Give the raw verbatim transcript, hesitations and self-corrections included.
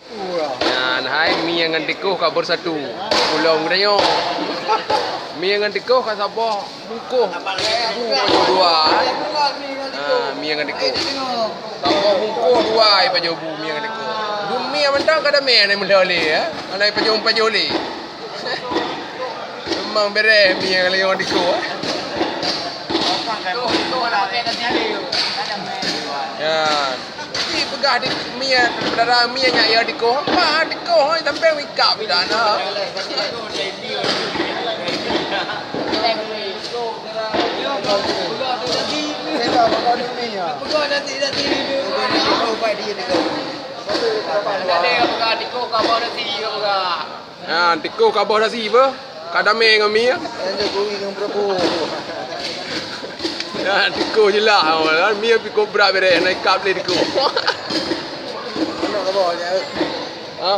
Nyan hai mie ngon tikoh ka bersatu. Ulôn geutanyoe. Mie ngon tikoh ka saboh bungkôh. Bu pajoh dua, eh. Ha, mie ngon tikoh. Saboh bungkôh dua ai pajoh bu mie ngon tikoh. Dum mie mantong ka damé nyan meulhö lé, eh. Hana pajoh-pajoh lé. Memang bereh mie ngon tikoh, eh. Ya. Tapi peugah di mie, dara mie nyak ya tikoh. Apa tikoh, eh, sampai wikap dah na. Ha, tikoh ka boh nasi beuh. Ka damé ngon mie. Ha, tikoh jeulaih, mie pih kobra bereh, na ikab lé tikoh. Ha.